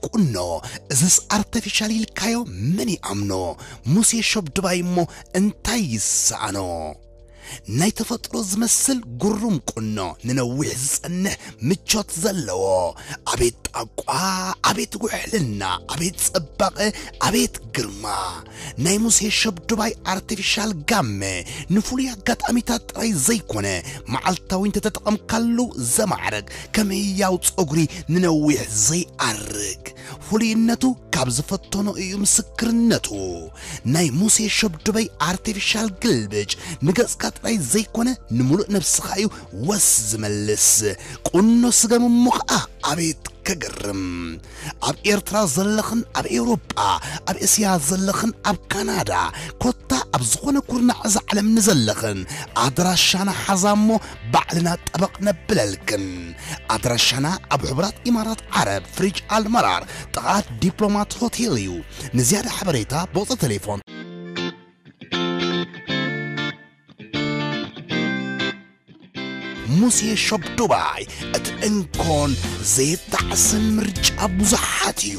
ቁኖ፣ እዝስ ኣርተፊሻል ኢልካዮ መን ይኣምኖ? ሙሴ ሾብ ድባይ እሞ እንታይ ይሰኣኖ? ናይ ተፈጥሮ ዝመስል ግሩም ቁኖ፣ ንነዊሕ ዝጸንሕ ምቾት ዘለዎ። ኣቤት ጣቋ፣ ኣቤት ውሕልና፣ ኣቤት ጽባቐ፣ ኣቤት ግርማ። ናይ ሙሴ ሸብ ዱባይ ኣርቲፊሻል ጋመ ንፍሉይ ኣጋጣሚታት ጥራይ ዘይኮነ፣ መዓልታዊ እንተተጠቐምካሉ ዘማዕርግ፣ ከም ህያው ጸጉሪ ንነዊሕ ዘይኣርግ። ፍሉይነቱ ካብ ዝፈተኖ እዩ ምስክርነቱ። ናይ ሙሴ ሸብ ዱባይ ኣርቲፊሻል ግልብጭ ንገጽካ ጥራይ ዘይኮነ፣ ንምሉእ ነብስኻ እዩ ወስ ዝመልስ። ቁኖ ስገም እሞ ኸኣ ኣቤት ከገርም! ኣብ ኤርትራ ዘለኽን ኣብ ኤውሮጳ፣ ኣብ እስያ ዘለኽን ኣብ ካናዳ፣ ኮታ ኣብ ዝኾነ ኩርናዕ እዛ ዓለም ንዘለኽን፣ ኣድራሻና ሓዛ እሞ ባዕልና ጠበቕ ነብለልክን። ኣድራሻና ኣብ ሕቡራት ኢማራት ዓረብ፣ ፍሪጅ ኣልመራር፣ ጥቓ ዲፕሎማት ሆቴል እዩ። ንዝያዳ ሓበሬታ ብቑጽሪ ቴሌፎን። ሙሴ ሾፕ ዱባይ፣ እቲ እንኮን ዘይጣዕስን ምርጫ ብዙሓት እዩ።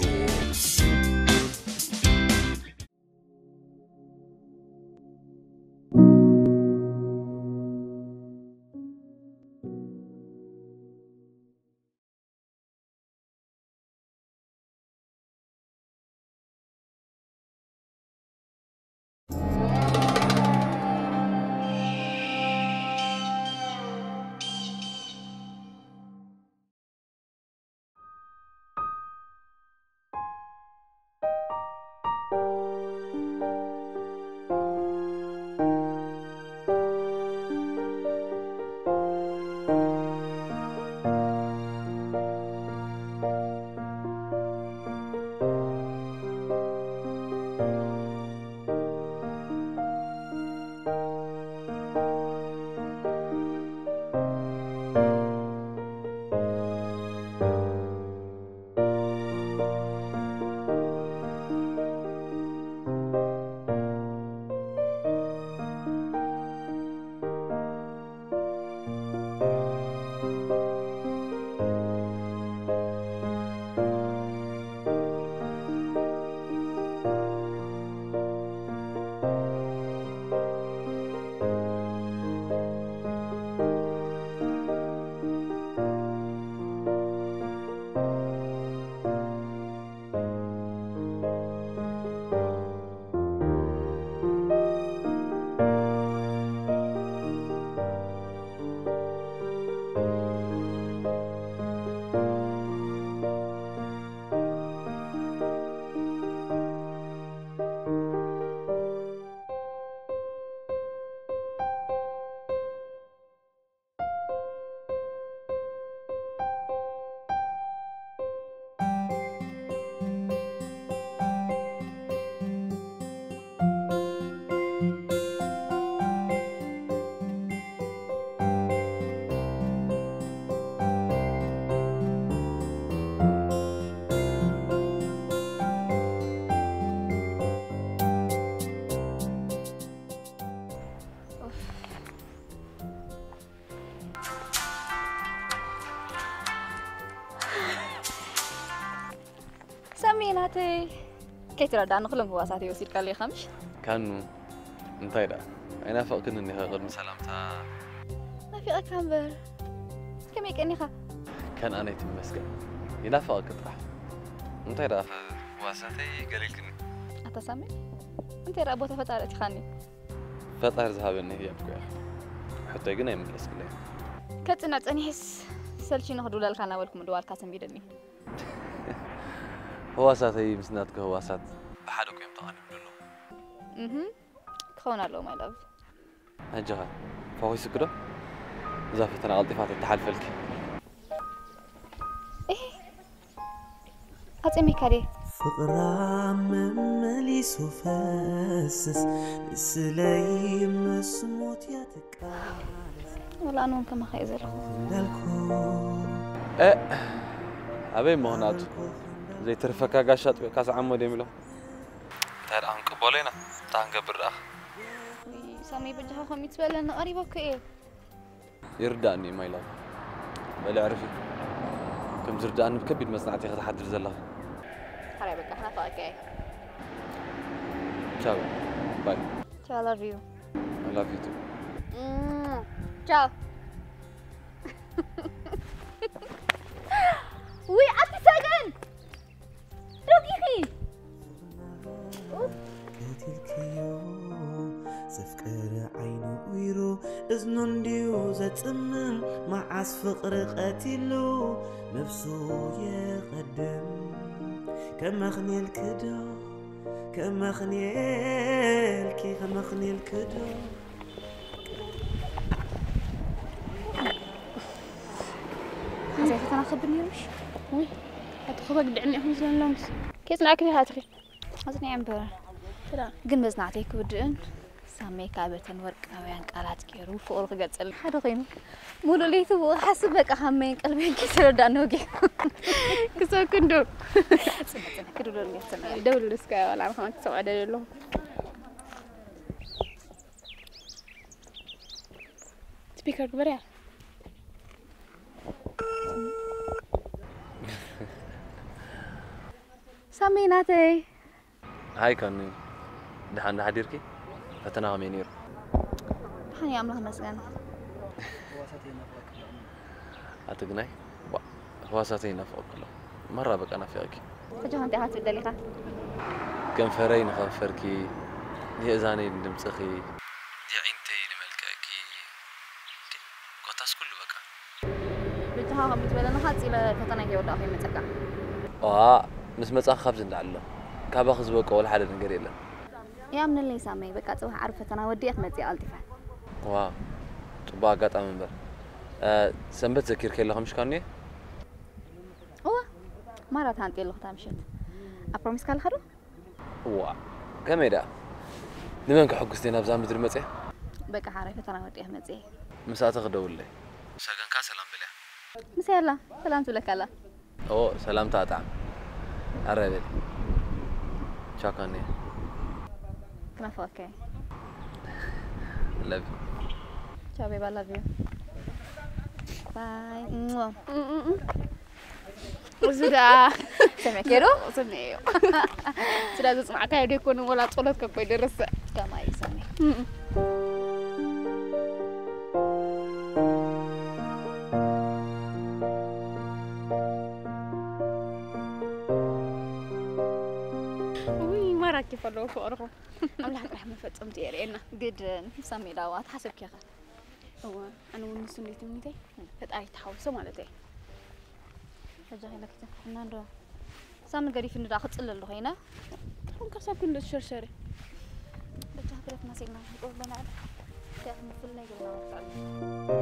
ሳሚ ናተይ፣ ከይትረዳእኒ ኩሎም ህዋሳት ወሲድካለይ ኢኻ ምሽ? ካኑ፣ እንታይ ደኣ? ኣይናፈቕክንን ኢኻ ቅድሚ ሰላምታ? ናፊቐካ እምበር። ከመይ ቀኒኻ? ከነኣነይ ትመስገን። ይናፈቐኪ ጥራሕ። እንታይ ደኣ ኸ ህዋሳተይ ገሊልክኒ? ኣታ ሳሚ፣ እንታይ ደኣ ቦታ ፈጣሪ ኣእቲኻኒ? ፈጣሪ ዝሃበኒ ህያብ እኮ ኢኻ። ሕቶይ ግን ኣይመለስክለይን። ከጽንዕ ጸኒሐስ ሰልቺኒ ክድውለልካ እናበልኩ ምድዋልካ ሰንቢድኒ። ህዋሳተይ ምስ ናትኪ ህዋሳት ብሓደ እኮ እዮም ተቓኒዮም ዘለዉ። እህ፣ ክኸውን ኣለዎ my love። ሕጂ ኸ ፈኺሱኪ ዶ? እዛ ፈተና ቀልጢፋ ተተሓልፈልኪ። እህ፣ ኣጸሚካ ድየ? ፍቕራ መመሊሱ ፈስስ ንስለይ ምስ ሞት እያ ትቃለስ። ወላ ኣነ እውን ከማኻ እየ ዘለኹ። እንዳልኩ እ፣ ኣበይ ምኽንያቱ? ዘይተርፈካ ጋሻ ኣጥቢቕካ ዝዓሞ ድዮም ኢሎም። እንታይ ደኣ ክንቅበሎ ኢና? እንታይ ክንገብር ደኣ? ውይ፣ ሳሚ በጃኻ ከምኡ ትበለኒ ቀሪበኩ እየ። ይርዳእኒ እዩ my love። በሊ ዕርፊ። ከም ዝርዳእኒ ብከቢድ መጽናዕቲ ኢኻ ትሓድር ዘለኻ። ሓራይ በቃ ክናፍቐካ እየ። ቻው ባይ። Ciao, I love you. I love you too. Mm, ciao. ውይ ኣቲ ሰገን ዶጊኺ ቀቲልክዮ ዘፍቀረ ዓይኑ ዊሩ እዝኑ እንድዩ ዘጽምም መዓስ ፍቕሪ ቀቲሉ ነብሱ የቐድም ከመኽንየልክዶ ከመኽንየልኪ ከመኽንየልክዶ ሓሳይ ፈተና ከብድ ነይሩ ምሽ? ውይ ኣቲ ክበግድዕኒ ኢኹም ዝለሎምስ። ከየጽናዕኪ ዲኻ ኣትኺ? ኣጽኒዐ እምበር። ግን መጽናዕተይ ክውድእን ሳመይ ካብ በተን ወርቃውያን ቃላት ገይሩ ፍቕሩ ክገልጸልኒ ሓደ ኮይኑ ሙሉእ ለይቲ ብኡ ክሓስብ በቃ ሃመይን ቀልበይን ከይተረዳእ ነጊ። ክሰብክ እንዶ። ጽነ ጽነ ክድብሎ እንዲ ትሰምዕ። ደውል እስከ ዋላ ኣነ ከማን ክሰምዖ ደልየ ኣለኹ። ስፒከር ግበርያ። ሳሚ ናተይ። ሃይ ካኒ፣ ደሓን ዶ ሓዲርኪ? ፈተና ከመይ ነይሩ? ደሓን እዩ ኣምላኽ ይመስገን። ኣቲ ግናይ፣ ዋ፣ ህዋሳተይ ይናፍቐኪ ኣሎ። ማራ በቃ ናፊቐኪ። ሕጂ ከ እንታይ ኢኻ ትብል ደሊኻ? ከንፈረይ ንኸንፈርኪ፣ የእዛነይ ንድምፅኺ፣ የዒንተይ ንመልክዕኪ። እንዴ፣ ኮታስ ኩሉ በቃ። ብጃኻ ከምኡ ትበለኒ፣ ሓፂለ ፈተና ከይወዳእኹ ይመፀካ። ዋ፣ ምስ መጻኺ ካብዚ እንዳዓሎ። ካባኺ ዝበቆ ወላ ሓደ ነገር የለን። ያምንለይ ሳመይ፣ በቃ ፅባሕ ዓርቢ ፈተና ወዲአ ክመፅእ ቀልጢፈ። ዋ፣ ጽቡቕ ኣጋጣሚ እምበር። እ፣ ሰንበት ዘኪርኪ ኣለኹ ምሽ ካኒ? እዋ፣ ማራ ተሃንጥየ ኣለኹ እታ ምሸት። ኣፕሮሚስካ ኣለኻ ዶ? እዋ፣ ከመይ ደኣ? ንመን ከሐጉስ ድየ ናብዛ ምድሪ መጽየ? በቃ ሓራይ ፈተና ወዲአ ክመፅእ እየ። ምስ ኣተኺ ደውለይ። ሰገንካ ሰላም በልያ። ምሳይ ኣላ፣ ሰላም ትብለካ ኣላ። ኦ፣ ሰላምታ ኣጣዕም። ኣረ በል። ቻው ካኒ። ክናፍቐካ እየ። ለቭ። ቻው ቤባ፣ ላቭ ዩ። ባይ። እሞ። እዚ ደኣ ሰሚዕክዮ ዶ? ስምዕዮ። ስለ ዘጽናዕካዮ ደይኮነ ወላ ጸሎትካ እኮ ይደርስ። ከማይ ሰሚዕ። ውይ ማራኪ ከለዉ ፍቕርኹም ኣምላኽ ጥራሕ መፈጸምቲ የርእየና። ግድን ሳሚ ዳዋ ተሓሰብኪ ኢኻ። እዋ ኣነ እውን ንሱ እንዴት ምኒተይ ፈጣሪ ተሓወሶ ማለት እየ። ሕጂ ከይለክተ እና እንዶ ሳሚ ገዲፍኒ ዳ ክጽለል ዶ ኮይነ። ጥሩም ካብ ሳብ ክንዶ ትሸርሸሪ። በጃ ክረት መሲልና ንቆርበና። እንታይ ምፍል ናይ ገርና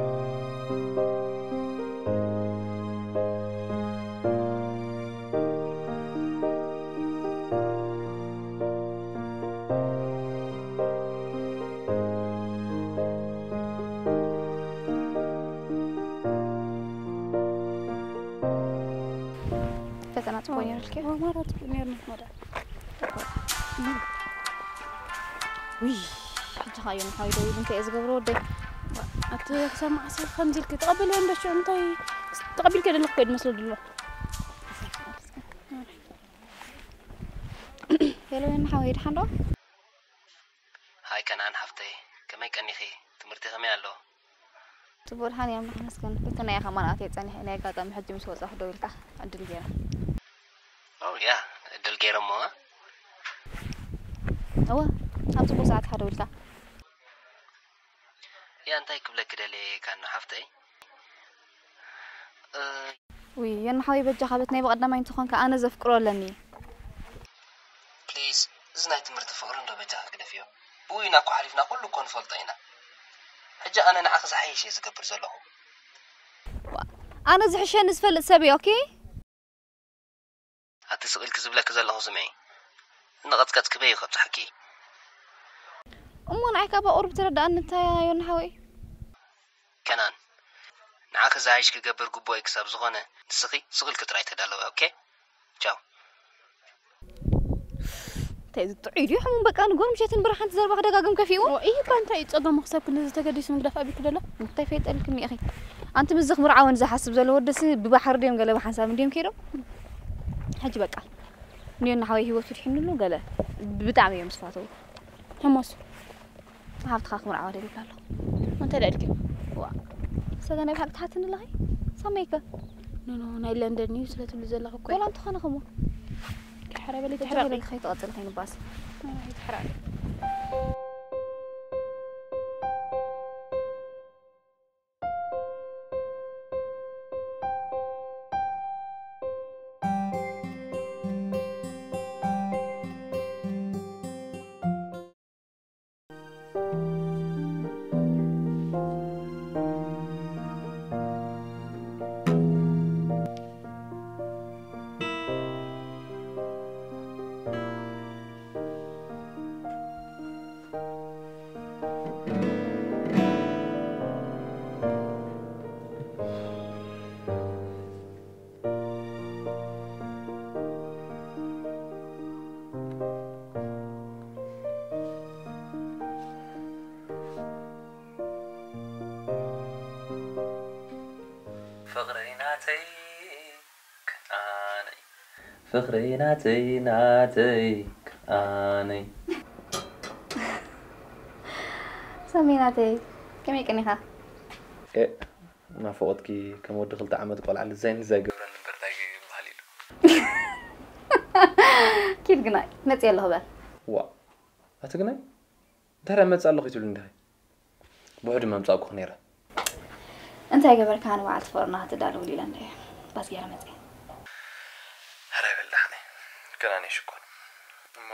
ፈተና ጽቡቕ ነይሩ ኢልኪ? ማራ ጽቡቕ ነይሩ። ማራ። ውይ፣ ሕጂ ኻዮ ንሓዊ ደዊሉ እንታይ እየ ዝገብሮ ወደይ? ኣቲ ክሳብ መዓስ ከምዚ ኢልኪ ተቐበልዮ እንዶ ሽዑ እንታይ ተቐቢልኪ ዘለኹ ኮይድ መስሎ ድሎ። ሄሎ፣ የና ሓወይ፣ ደሓን ዶ? ሃይ ከነኣን ሓፍተይ፣ ከመይ ቀኒኺ? ትምህርቲ ከመይ ኣሎ? ጽቡቕ፣ ደሓን እየ፣ ኣምላኽ ይመስገን። ፈተና እየ ከማን ኣትየ ጸኒሐ፣ ናይ ኣጋጣሚ ሕጂ ምስ ወጻኹ ደዊልካ ዕድል ገይረ። ኦ ያ፣ ዕድል ገይረ እሞ። እወ፣ ኣብ ጽቡቕ ሰዓት ኢኻ ደዊልካ። ያ፣ እንታይ ክብለኪ ደልየ ካኑ ሓፍተይ? እ፣ ውይ፣ የና ሓወይ፣ በጃኻ በቲ ናይ ብቐዳማይ እንተኾንካ ኣነ ዘፍቅሮ ኣለኒ። ፕሊዝ፣ እዚ ናይ ትምህርቲ ፍቕሪ እንዶ በጃኺ ግደፍዮ። ብኡ ኢና እኮ ሓሊፍና ኩሉ እኮ ንፈልጦ ኢና። ሕጂ ኣነ ንዓኺ ዝሓይሽ እየ ዝገብር ዘለኹ። ኣነ ዝሕሸኒ ዝፈልጥ ሰብ እየ፣ ኦኬ? ኣቲ ስቕ ኢልኪ ዝብለኪ ዘለኹ ስምዒ። ንቐጥቀጥ ክበይ እዩ ከብጽሓኪ። እሞ ንዓይ ካብ ቁሩብ ትረዳእኒ እንታይ ዮና ሓወይ? ከናን፣ ንዓኺ ዝሓይሽ ክገብር ግቡእ እዩ ክሳብ ዝኾነ ንስኺ ስቕ ኢልኪ ጥራይ ተዳለዊ፣ ኦኬ? ቻው። እንታይ እዚ ጥዑይ ድዩ ሕሙም? በቃ ንጎር ምሸትን ብርሃን ትዘርባ ክደጋግም ከፊኡ። ኦ፣ ይህ እኳ እንታይ እዩ ጸገሙ ክሳብ ክንድዚ ተገዲሱ ምግዳፍ ኣቢልኪ ደሎ? እንታይ ፈይጠልክኒ ኢኺ? ኣንቲ ምስ ዝኽብር ዓወን ዝሓስብ ዘሎ ወደሲ ብባሕሪ ድዮም ገለ ብሓንሳብ እንድዮም ከይዶም? ሕጂ በቃ። ንዮና ሓወይ ህይወቱ ድሒኑሉ ገለ ብጣዕሚ እዮም ዝፋተዉ። ሕሞስ ሓፍትኻ ክምርዓዋ ደሊካ ኣለኹ። እንታይ ደልኪ? ዋ፣ ሰገናይ ብሓቂ ትሓትኒ ኣለኺ? ሳመይከ? ኖ፣ ኖ፣ ናይ ለንደን እዩ ስለ ትብሉ ዘለኺ እኮ። ወላ እንተኾነ ኸሞ። ሕረ በሊ፣ ትሕረቂ። ትሕረቂ። ከይትቐጽል ከይንባስ። ኣይ፣ ትሕረቂ። ፍቕረይ ናተይ ከኣነይ፣ ፍቕረይ ናተይ፣ ናተይ ከኣነይ። ሳሚ ናተይ፣ ከመይ ቀኒኻ? ኤ፣ ናፍቖትኪ ከም ወዲ ክልተ ዓመት ቆልዓ ልዛይ ንዛይ ገብረኒ እምበር እንታይ ክበሃል ኢሉ። ኪድ ግናይ፣ መጽእ ኣለኹ በል። ዋ፣ ኣቲ ግናይ፣ እንታይ ደኣ መጽእ ኣለኹ ትብሊ እንዲኺ? ብውሕዱ መምጻእኩ ነይረ። እንታይ ገበርካ ንበዓል ተፈርና ክትዳለውሉ ኢለ እንደ ባስ ገይረ መጽእ። ሕራይ በል ደሓነይ። ከናኒ ሽኮር። እሞ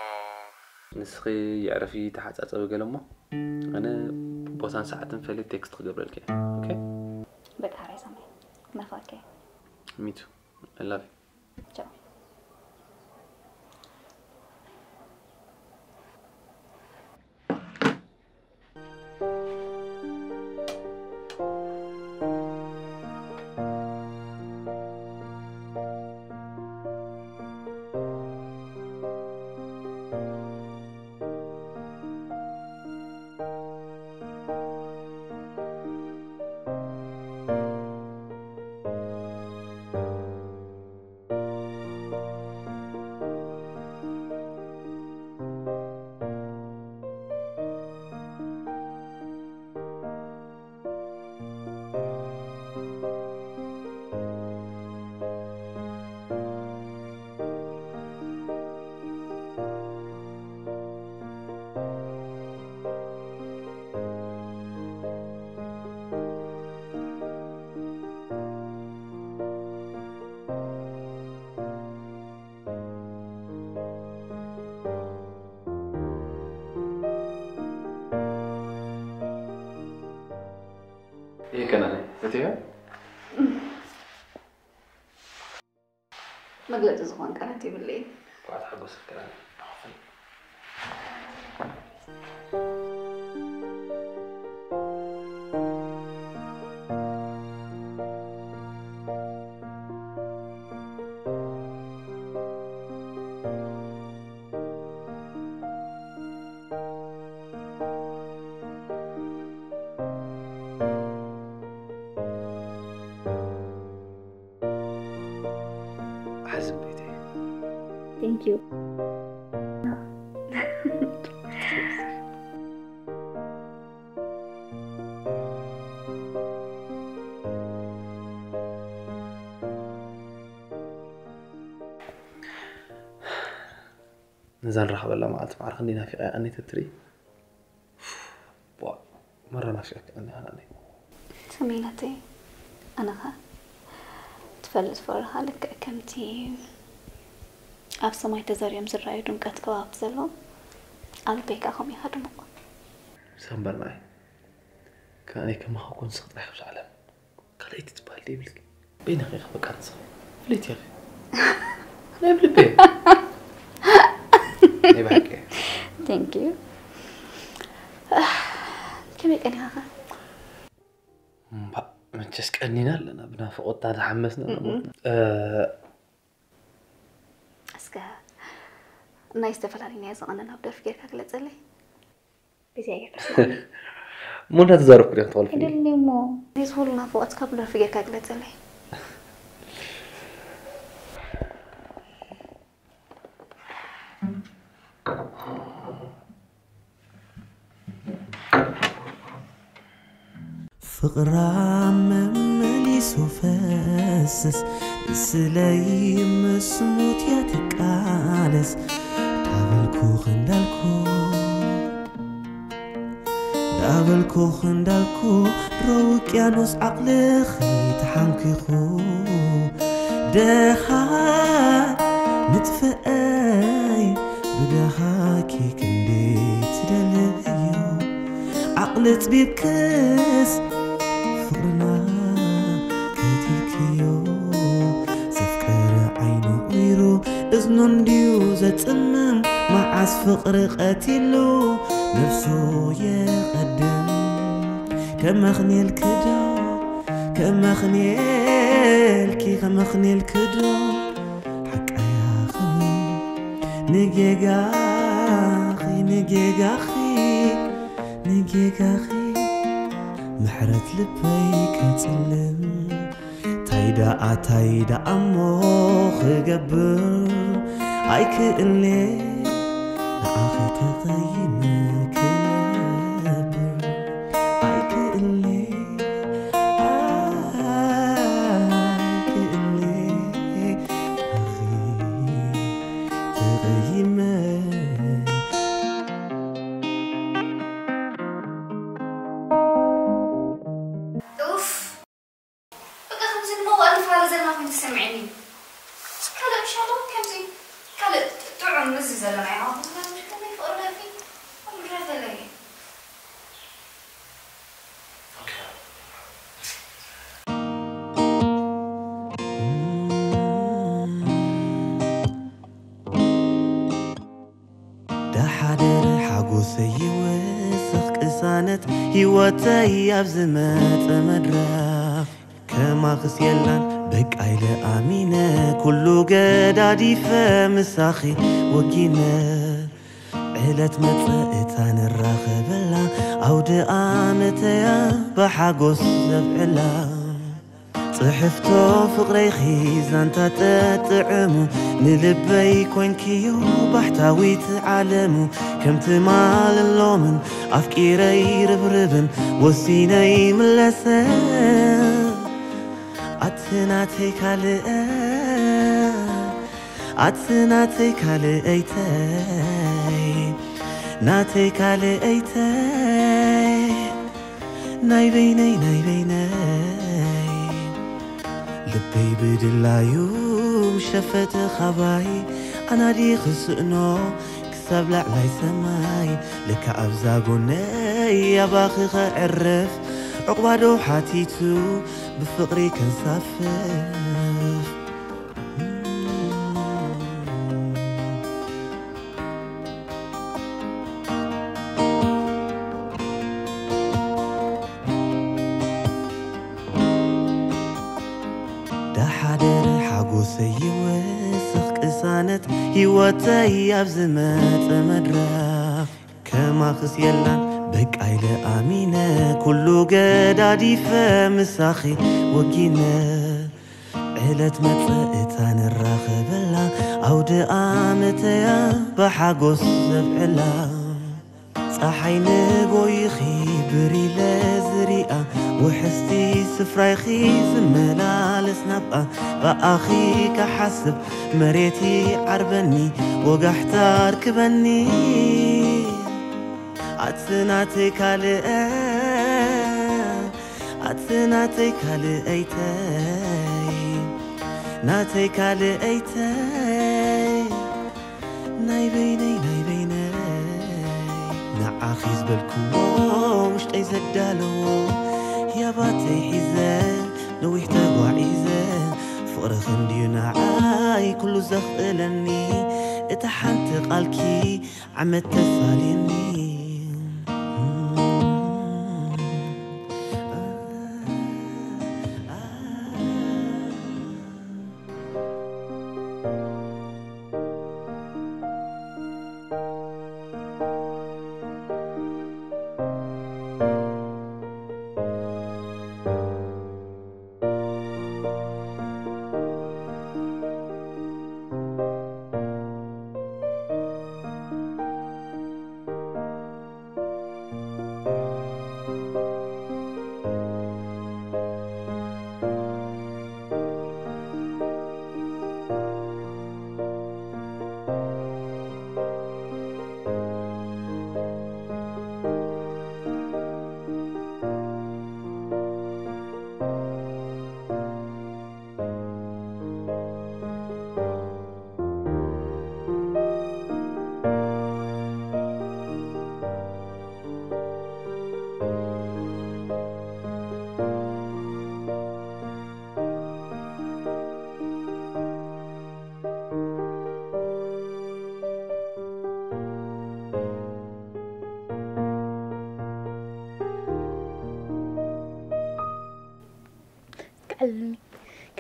ንስኺ የዕርፊ ተሓጻጸቢ ገለ እሞ ኣነ ቦታን ሰዓትን ፈልየ ቴክስት ክገብረልኪ እየ። ኦኬ? በቃ ሕራይ ሳሚ። ክመርኸበካ እየ። ሚቱ። I love you። ቻው። ይከናነ እትዮ መግለጺ ዝኾን ቃላት የብለይን። ብዓት ሓጎስ ይከናነ። ሓዝን ቤተይ። Thank you። ነዛ ንራኸበላ መዓልቲ ማዕረ ክንደይ ናፊቐያ ቀኒተ ትርኢ። ቧእ፣ መራ ናፊቐኪ ቀኒኻ ናነይ። ሰሜናተይ፣ ኣነኻ ትፈልጥ ፍቕርኻ ልክዕ ከምቲ ኣብ ሰማይ ተዘሪኦም ዝረኣዩ ድምቀት ከዋኽብቲ ዘለዉ፣ ኣብ ልበይ ከኣ ከምኡ ኢኻ ድሙቕ። ሳምበር ንዓይ፣ ከኣ ኣነይ ከማኻ ኮንስኽ ጥራሕ ኣብዚ ዓለም። ካልኣይቲ ትበሃል ደይብልኪ። በይንኺ ኢኺ በቃ ንስኺ። ፍልይቲ ኢኺ። ናይ ብልቢ። ናይ ብሓቂ። Thank you። ከመይ ቀኒኻኸ? እምባእ፣ መቸስ ቀኒና ኣለና። ብናፍቖት እናተሓመስና እም። እናሞትና። እ፣ እስከ ናይ ዝተፈላለዩ ናይ ዘቐነና ደርፊ ጌርካ ግለጸለይ። ግዜ ኣይገድስን። እሞ እንዳተዛረብኩ ዲኻ ትኾልፊ? ኣይደሊ እሞ፣ ናይ ዝኹሉ ናፍቖትካ ብደርፊ ጌርካ ግለጸለይ። ፍቕራ መመሊሱ ፈስስ፣ ንስለይ ምስ ሞት እያ ትቃለስ። ዳበልኩ እንዳልኩ፣ ዳበልኩ እንዳልኩ፣ ድሮ ውቅያኖስ ዓቕልኺ ተሓንኪኹ። ደሃ ምጥፍአይ ብደሃኪ ክንደይ ትደልዩ። ዓቕሊ ጽቢብክስ ፍቕርና ከቲልክዮ። ዘፍቀረ ዓይኑ ቁይሩ እዝኑ እንድዩ ዘጽምም። መዓስ ፍቕሪ ቀቲሉ ነፍሱ የቐድም። ከመኽንየልኪ ዶ፣ ከመኽንየልኪ፣ ከመኽንየልኪ ዶ ሓቀይ ኣኽብር። ንጌጋኺ፣ ንጌጋኺ፣ ንጌጋኺ ምሕረት ልበይ ከጽልም። ታይ ደኣ፣ ታይ ደኣ እሞ ክገብር ኣይክእልን'የ፣ ንዓኺ ተቐይመ ክነብር ኣይክእልን'የ፣ ኣይክእልን'የ፣ ንዓኺ ተቐይመ። ኡፍ! በቃ ከምዚ ንመዋእል ንፋለ ዘለና ኮይኑ ተሰሚዕኒ። ካልእ ምሻሎ ከምዚ ካልእ ጥዑም እዚ ዘለና ኢና። ከምዚ ከመይ ፍቕሪ ደፊ? ከምዚ ደፈለይ። ዳሓደር ሓጎሰይ ይውስኽ ቅሳነት ህይወተይ ኣብ ዝመጸ መድረኽ። ከማኽስ የላን በቃ ኢለ ኣሚነ፣ ኩሉ ገዳዲፈ ምሳኺ ወጊነ። ዕለት መጸ እታ ንራኸበላ፣ ኣውደ ኣመተያ ብሓጎስ ዘብዕላ። ጽሕፍቶ ፍቕረይኺ ዛንታ ጠጥዕሙ፣ ንልበይ ኮንክዮ ባሕታዊት ዓለሙ። ከም ትማል ሎምን ኣፍቂረይ ርብርብን፣ ወሲነይ ምለሰ። ኣቲ ናተይ ካልእ፣ ኣቲ ናተይ ካልኣይተይ፣ ናተይ ካልኣይተይ፣ ናይ በይነይ፣ ናይ በይነይ። ልበይ ብድላዩ ሸፈተ ኻባይ፣ ኣናዲ ክስእኖ ክሳብ ላዕላይ ሰማይ። ልካ ኣብዛ ጎነይ ኣባኺ ኸዕርፍ፣ ዕቑባዶ ሓቲቱ ብፍቕሪ ከንሳፍፍ። ዳሓደር ሓጎሰይ ይውስኽ ቅሳነት ህይወተይ ኣብ ዝመጸ መድረኽ። ከማኽስ የላን በቃ ኢለ ኣሚነ፣ ኩሉ ገዳዲፈ ምሳኺ ወጊነ። ዕለት መጸ እታ ንራኸበላ፣ ኣውደ ኣመተያ ብሓጎስ ዘብዕላ። ጸሓይ ንጎይኺ ብር ኢለ ዝሪኣ፣ ውሕስቲ ስፍራይኺ ዝመላለስ ናብኣ። ብኣኺ ክሓስብ መሬት ይዓርበኒ፣ ወጋሕታ ኣርክበኒ። ኣቲ ናተይ ካልእ፣ ኣቲ ናተይ ካልኣይተይ፣ ናተይ ካልኣይተይ፣ ናይ በይነይ፣ ናይ በይነይ። ንዓኺ ዝበልክዎ ውሽጠይ ዘዳለዎ፣ ህያባተይ ሒዘ ነዊሕ ተጓዒዘ፣ ፍቕርኺ እንድዩ ንዓይ ኩሉ ዘኽእለኒ። እታ ሓንቲ ቃልኪ ዓመት ተሳልየኒ።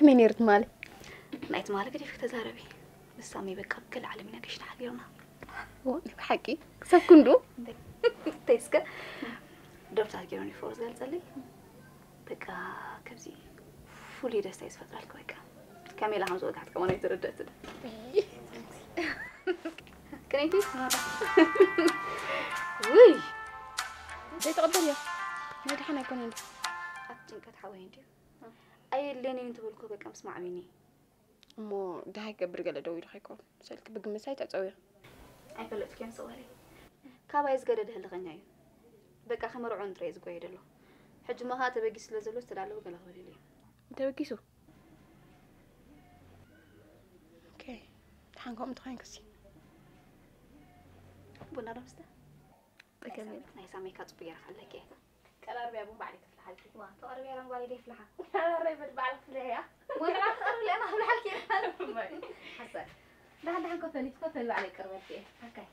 መን ነይሩ ትማሊ? ናይ ትማሊ ገዲፍኪ ተዛረቢ። ንሳ መይ በቃ ብክል ዓለም ኢና ገሽ ተሓቢርና። እዎ፣ ናይ ብሓቂ ክሳብ ክንዱ። እንታይ እስከ ደብታት ገይሮን እዩ ፎርስ ገልጸለይ። በቃ ከብዚ ፍሉይ ደስታ እዩ ዝፈጥረልኪ። በቃ ከመይ ኢላ ከም ዝወግሓት ከማን ኣይተረደእትን። ክነይቲ ውይ ዘይተቐበልዮ ናይ ደሓን ኣይኮነን። ኣቲ ጭንቀት ሓወይ እንድዩ ኣየድልየንን እንተበልኩ በቃ ምስማዕ ኣሚኒ። እሞ ደሃይ ክገብር ገለ ደው ኢሉ ከይኮን ስልኪ ብግምት ኣይተዕጸውዮ። ኣይፈለጥክዮን ሰዋለይ ካባይ ዝገደደ ህልኸኛ እዩ። በቃ ከመርዖ ንጥረ እዩ ዝጎየ ደሎ። ሕጂ ሞ ከዓ ተበጊሱ ስለ ዘሎ ዝተዳለወ ገለ ክበልል እዩ። ተበጊሱ። ኦኬ፣ ደሓን ከምኡ እንተኾይንክሲ። ቡና ዶ ምስተ? ጠቀም ናይ ሳሜካ ጽቡቅ ገይራ ኣለኪ። ቀራርቢያ ቡን ባዕለይ ክፍልሓልኪ። ዋ ተቐርቢያ ራን ጓለይ ደይፍልሓ። ቀራርቢያ በድ ባዕለ ክፍልያ እያ። ወላ ተቐርቢ ለና ክፍልሓልኪ። ሓሳብ ዳሕን ዳሕን ኮፈሊ ኮፈሊ ባዕለይ ቀርበልኪ እየ። ሓካይ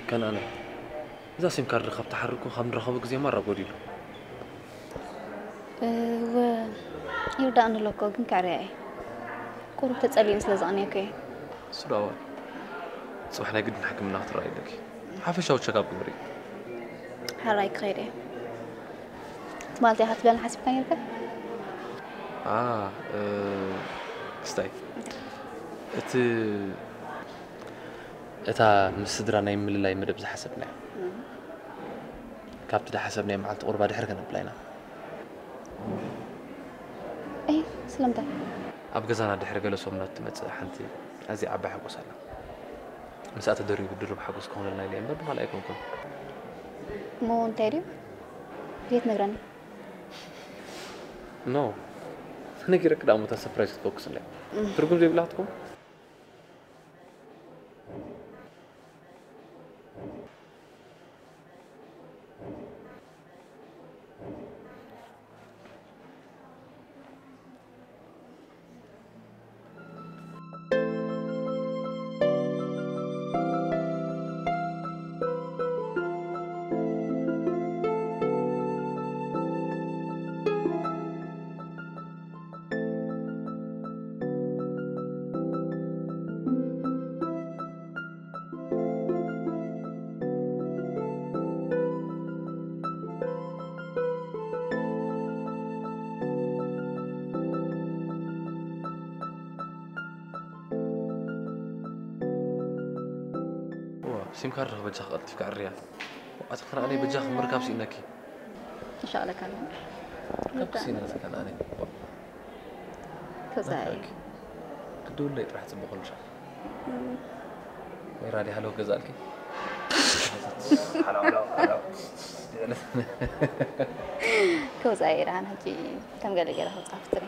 ከነኣነ፣ እዛ ሲም ካርድ ካብ ተሓርኩ ካብ ንራኸቦ ግዜ ማራ ጎዲሉ። እወ ይርዳእኒ ኣሎ እኮ ግን ከዕርያ እየ። ቁሩብ ተጸሊእን ስለ ዘቕንየኩ እየ። ስዳዋ፣ ጽባሕ ናይ ግድን ሕክምና ክትረኣይ ኣለኪ። ሓፈሻዊ ቸካፕ ግበሪ። ሕራይ ክኸይድ እየ። ትማልቲ ኢኻ ትብለኒ ሓሲብካ ነርካ? ኣ፣ እ፣ ክስታይ። እቲ፣ እታ ምስ ስድራ ናይ ምልላይ መደብ ዝሓሰብናዮ። ካብቲ ዝሓሰብናዮ መዓልቲ ቁርባ ድሕሪ ከነብላ ኢና። እይ፣ ስለምንታይ? ኣብ ገዛና ድሕሪ ገለ ሰሙናት ትመጽእ ሓንቲ ኣዝያ ዓባይ ሓጎስ ኣላ። ምስኣ ተደሪቡ ድርብ ሓጎስ ክኾነልና ኢለ እምበር ብኻልእ ኣይኮንኩን። እሞ እንታይ ድዩ? ዘይትነግረኒ? ኖ። ነጊረኪ ደኣ እሞ እታ ሰርፕራይዝ ክትፈኩስ እንድያ። ትርጉም ዘይብላ ክትከውን? እዋ፣ ሲም ካርድ በጃኺ ቀልጢፍኪ ኣዕርያ። ኣቲ ከነኣነይ በጃኺ ምርካብ ስኢነኪ። ይሻለካ ኣሎ። ካብ ስኢነኪ ከነኣነይ። ተዛይ ኣታኪ። ክድውለይ ጥራሕ ጽቡቕ ልሻ። ወይ ራዲ ሃሎ ገዛልኪ። ከውፃ እየ ደሓን ሕጂ ከም ገለ ገለ ከውፃ ፍትሪ።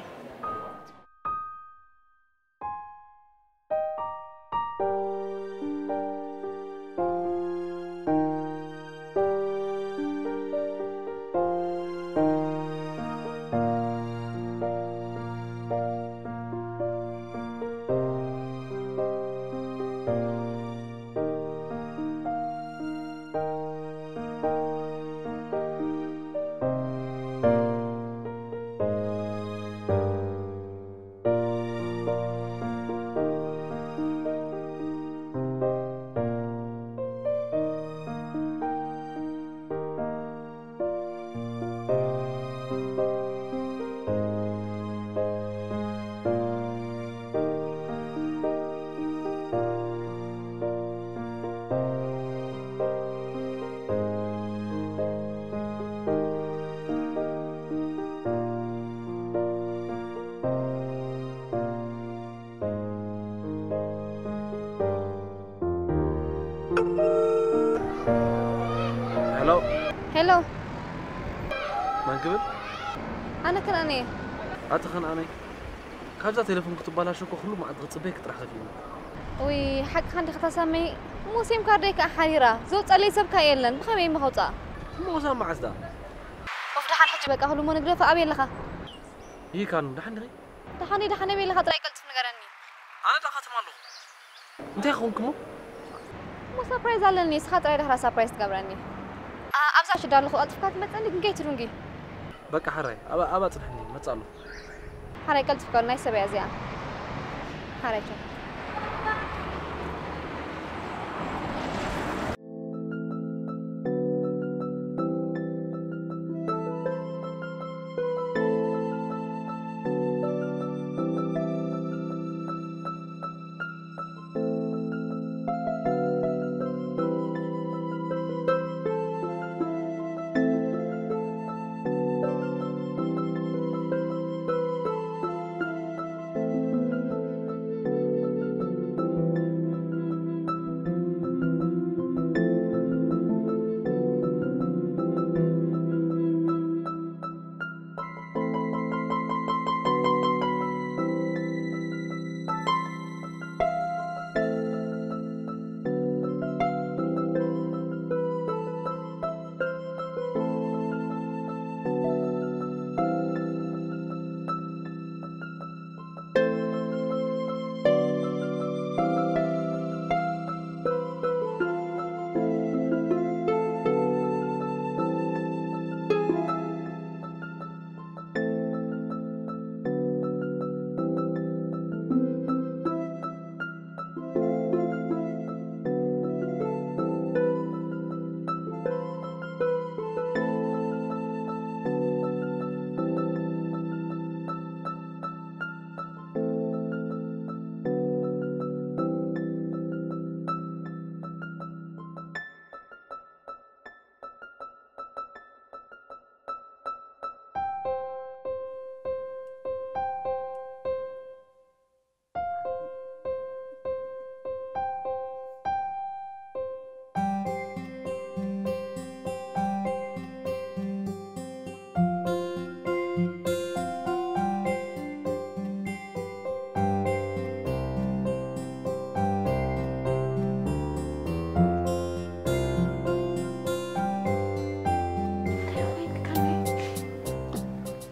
ትብል? ኣነ ከነኣነ እየ። ኣቲ ከነኣነይ፣ ካብዛ ቴሌፎን ክትበላሾ እኮ ኩሉ መዓልቲ ክጽበየኪ ጥራሕ ከፊእኒ። ውይ፣ ሓቅኻ እንዲኻ ሳመይ። እሞ ሴም ካርደይ ከኣ ሓዲራ። ዘውጸለይ ሰብ ከኣ የለን። ብኸመይ እሞ ከውጽኣ? እሞ ክሳብ መዓስ ደኣ? ኦፍ፣ ደሓን ሕጂ በቃ፣ ኩሉ እሞ ንግደፎ። ኣበይ ኣለኻ? ይካኑ፣ ደሓን ዲኺ? ደሓን እየ፣ ደሓን እየ፣ ኣበይ ኣለኻ ጥራይ ቀልጥፍ ንገረኒ። ኣነ ደኣ ከተማ ኣለኹ። እንታይ ኾንኩ እሞ? እሞ ሳፕራይዝ ኣለኒ፣ ንስኻ ጥራይ ድሕራ ሳፕራይዝ ትገብረኒ። ኣ-፣ ኣብዛ ሽዳ ኣለኹ፣ ቀልጥፍካ ትመጸኒ ግን ከይትድንጉ። በቃ ሓራይ፣ ኣብ-፣ ኣብኣ ጽንሕኒ፣ መጽእ ኣለኹ። ሓራይ ቀልጥፍ፣ ጓል ናይ ሰበያ እዚኣ። ሓራይ ቻው።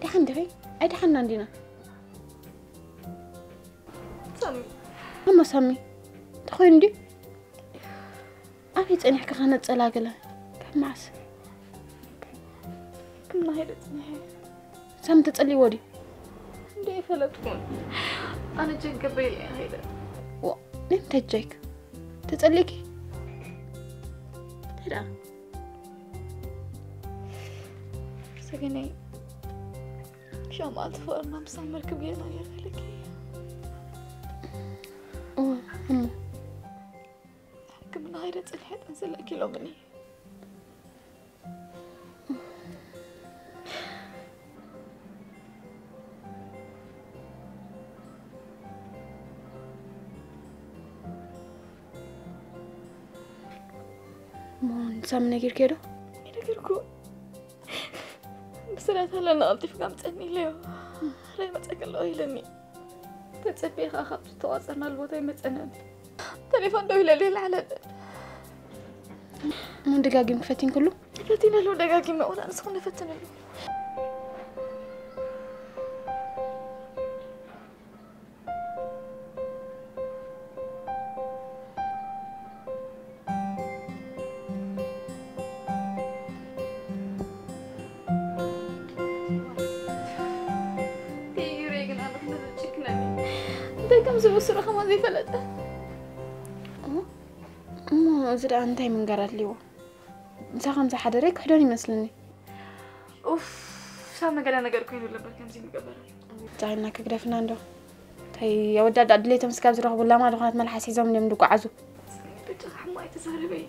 ደሓን ዲኺ? ኣይደሓንና እንዲና። ሳሚ። እሞ ሳሚ፣ ተኾይኑ ድዩ? ኣበይ ጸኒሕካ ከነጸላግለ? ካብ መዓስ? ክምና ሄደ ጽኒሐ። ሳሚ ተጸሊዎ ድዩ? እንደ ይፈለጥኩን። ኣነ ጀክ ገብርኤል እያ ሄደ። ዋ፣ ንምንታይ ጀክ? ተጸሊእኪ? እንታይ ደኣ? ሰገነይ፣ ሻው መዓልቲ ፍቕርና ምሳብ መርክብ ጌርና ነይርና ኢለኪ። እወ፣ እሞ? ሕክምና ከይደ ጽንሐ ጠንስለኪ ኢሎምኒ። እሞ ንሳሚ ነጊርክዮ ዶ? ኣይነገርኩ። ብስራት ኣለና ቀልጢፍካ ምጸኒ ኢለዮ። ራይ መጸኪ ኣለኹ ኢለኒ። ተጸቢኻ ካብ ዝተቋጸርናሉ ቦታ ኣይመጸንን። ተሌፎን ደው ኢለሉ ይልዓለለን። እሞ ደጋጊምኪ ፈቲንክሉ? ፈቲነሉ ደጋጊመ፣ ወላ ንስኹም ንፈትንሉ። እንታይ ከም ዝብስሩ ከማ ዘይፈለጠ። እሞ፣ እሞ እዚ ደኣ እንታይ ምንጋር ኣድልይዎ? ንሳ ከም ዝሓደረ ይክሕዶን ይመስልኒ። ኡፍ፣ ሳሚ ገለ ነገር ኮይኑ ነበር ከምዚ ምገበረ። ጻይና ክግደፍና እንዶ። እንታይ ኣወዳት ድሌቶም ስጋብ ዝረኽቡ ላማ ዝኾነት መልሓስ ሒዞም እዮም ዝጓዓዙ። በጃኻ ሕማቕ ኣይተዛረበይ።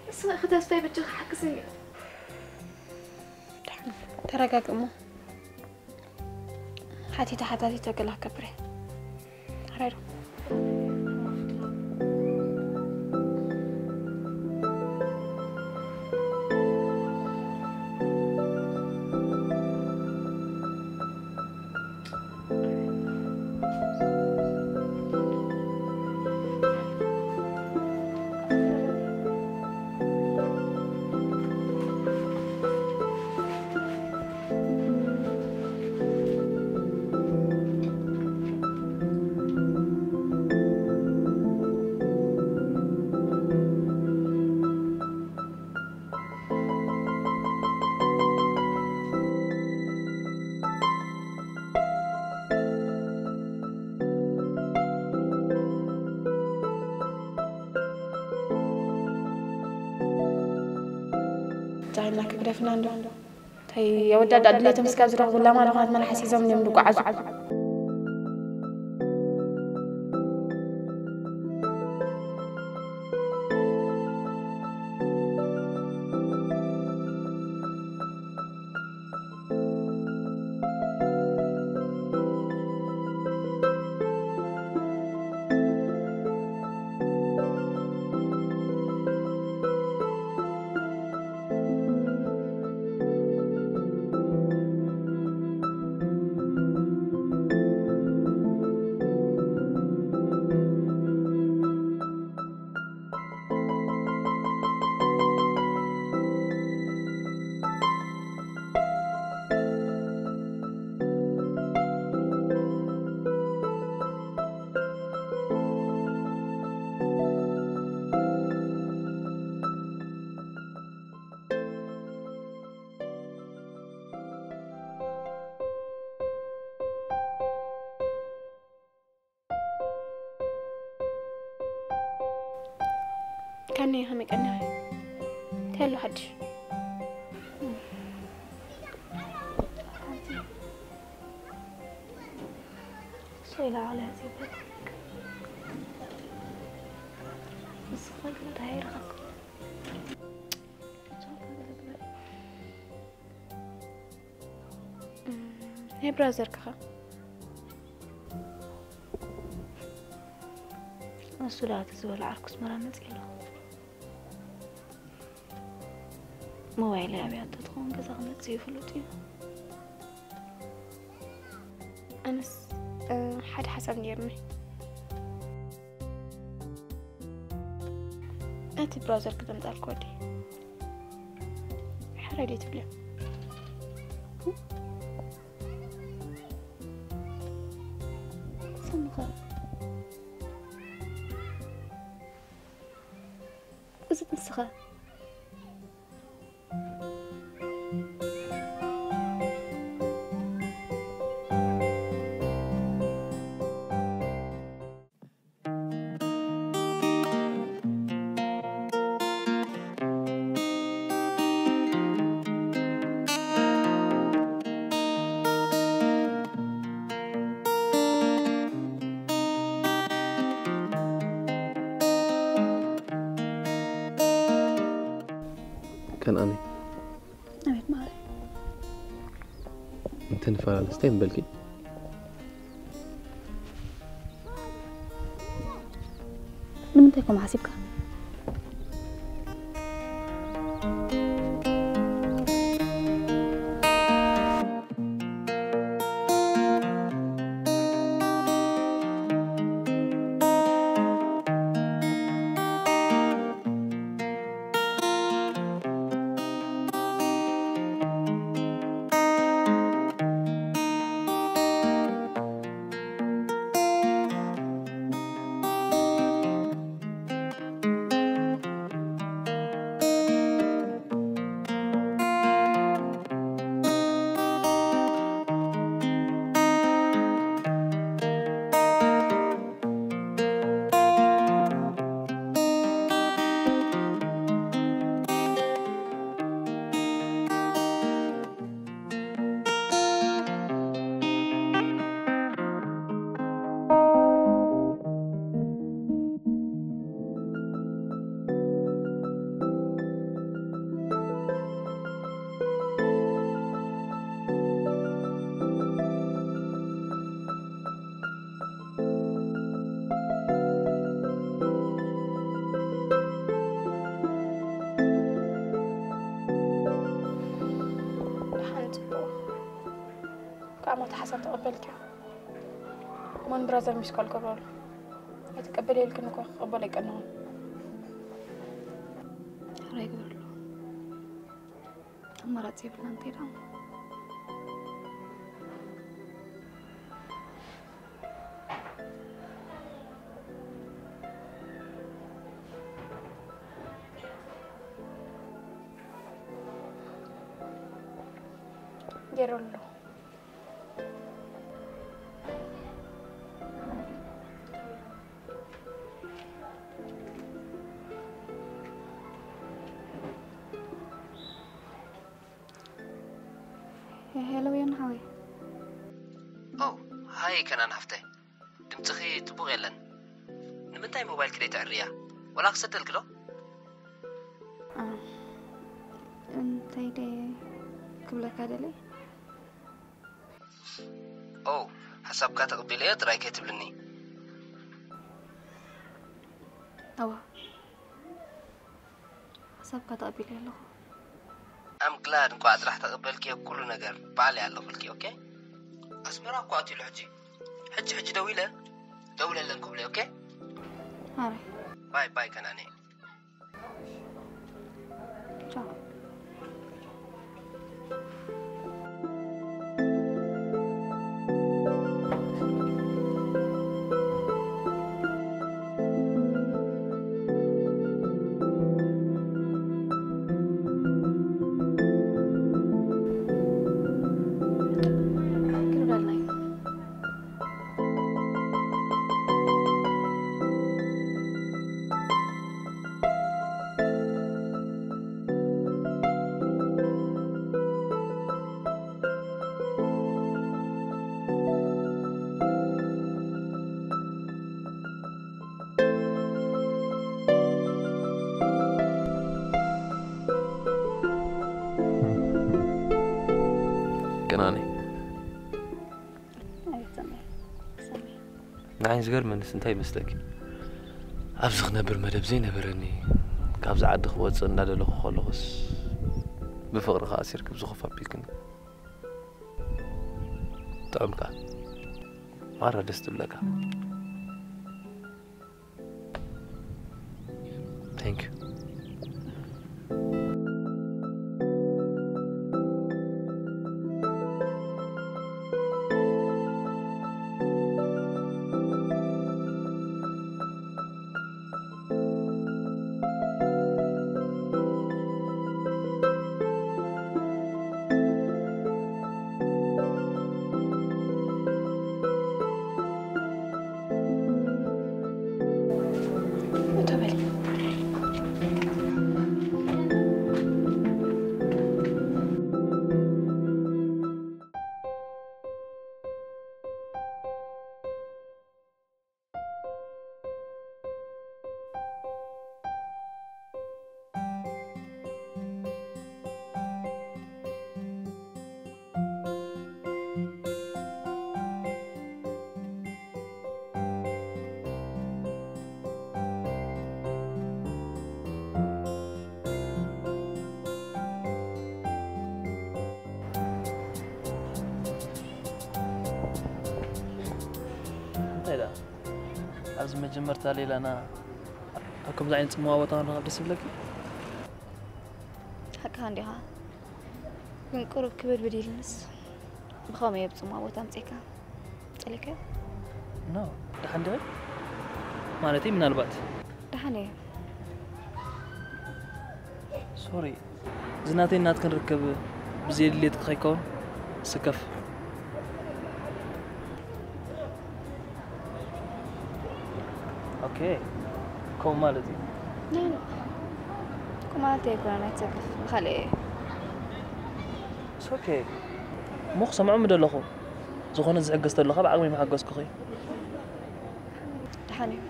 ንስኻ ኢኺ ተስፋይ በጃኻ ሓግዝኒ። ተረጋግእ እሞ። ሓቲተ ሓታቲተ ገላ ክገብር እየ። ኣራይ ዶ? ና ክግደፍና እንዶ። እንታይ ኣወዳድኣ ድሌቶም እስካብ ዝረኽቡ ላማ ዝኾነት መላሓስ ሒዞም እዮም ዝጓዓዙ። ከመይ፣ ከመይ ቀኒኻ? እንታይ ኣሎ ሓድሽ? ሶይላ ዓላ ጽበት። ንስኻ ግን እንታይ ረኸብካ? ናይ ብራዘር ከኻ? ንሱ ደኣ እቲ ዝበልዓ ኣርኩስ መራ መጺኡ ኣሎ። ሞባይለይ ኣብያቶ ትኸውን ገዛ ክመጽእ እዩ ፍሉጥ እዩ። ኣነስ፣ እ፣ ሓደ ሓሳብ ነይርኒ። እቲ ብራዘር ክተምጻልክ ወዲ ሓራይ ዶ ትብልዮ? ሰምኸ እዚ ንስኻ ከነኣኒ። ኣቤት ማሪ። እንተንፈላለስ እንታይ ምበልኪ? ንምንታይ ከምኡ ሓሲብካ? ደሓን፣ ጽቡቕ። ካብ ሞት ሓሳብ ተቐበልክዮ። ሞን ብራዘር ሚስ ኮል ገብረሉ። ኣይትቀበል ኢልክን እኮ ክቕበሎ ኣይቀንኹን። ሕራይ ግበረሉ። ኣማራጺ የብልናን፣ እንታይ ደኣ? ገይረሉ። ሄሎ ዮኒ ሓወይ። ኦ፣ ሃይ ከናን ሓፍተይ። ድምፅኺ ፅቡቕ የለን። ንምንታይ ሞባይልኪ ደይተዕርያ? ወላ ክሰደልኪ ዶ? ኣ፣ እንታይ ደየ ክብለካ ደልየ? ኦ፣ ሓሳብካ ተቐቢለዮ ጥራይ ከይትብልኒ። እዋ፣ ሓሳብካ ተቐቢለ ኣለኹ። ኣም ግላድ እንኳዕ ጥራሕ ተቐበልክዮ ኩሉ ነገር ባዕለይ ኣለኹልኪ። ኦኬ? ኣስመራ እኮ ኣትዩሉ ሕጂ። ሕጂ ሕጂ ደዊለ ደውለለን ክብለይ። ኦኬ? ኣረ። ባይ ባይ ከናኒ። ቻው። ቅናኒ። ኣቤት ሰማይ፣ ሰማይ። ንዓይ ዝገርመንስ እንታይ ይመስለኪ? ኣብዚ ክነብር መደብ ዘይነበረኒ፣ ካብዚ ዓዲ ክወፅእ እንዳደለኹ ከለኹስ፣ ብፍቕሪ ከኣ ሲርክብ ዝኸፍ ኣቢልክኒ። ጥዑምካ። ማራ ደስ ትብለካ። Thank you። እቶ በል። እንታይ ደኣ? ኣብዚ መጀመርታ ሌላና ኣብ ከምዚ ዓይነት ጽምዋ ቦታ ክንረኸብ ደስ ይብለኪ? ሓቅኻ እንዲኻ። ግን ቁሩብ ክብድብድ ኢልንስ። ብኸመይ ኣብ ጽምዋ ቦታ ኣምጺእካ? ጸሊእካዮ? ኖ፣ ደሓን ዲኺ? ማለተይ ምናልባት። ደሓን እየ። ሶሪ፣ እዚ ናተይን ናትክን ርክብ ብዘይ ድሌትኪ ከይከውን ስከፍ። ኦኬ፣ ከምኡ ማለት እዩ። ኖ፣ ኖ። ከምኡ ማለት ኣይኮነን፣ ኣይትሰከፍ። ብኻልእ እየ። It's okay። እሞ ክሰምዖ ምደለኹ። ዝኾነ ዝሕገዝ ተሎ ካብ ዓቕመይ ምሓገዝኩኺ። ደሓን እዩ።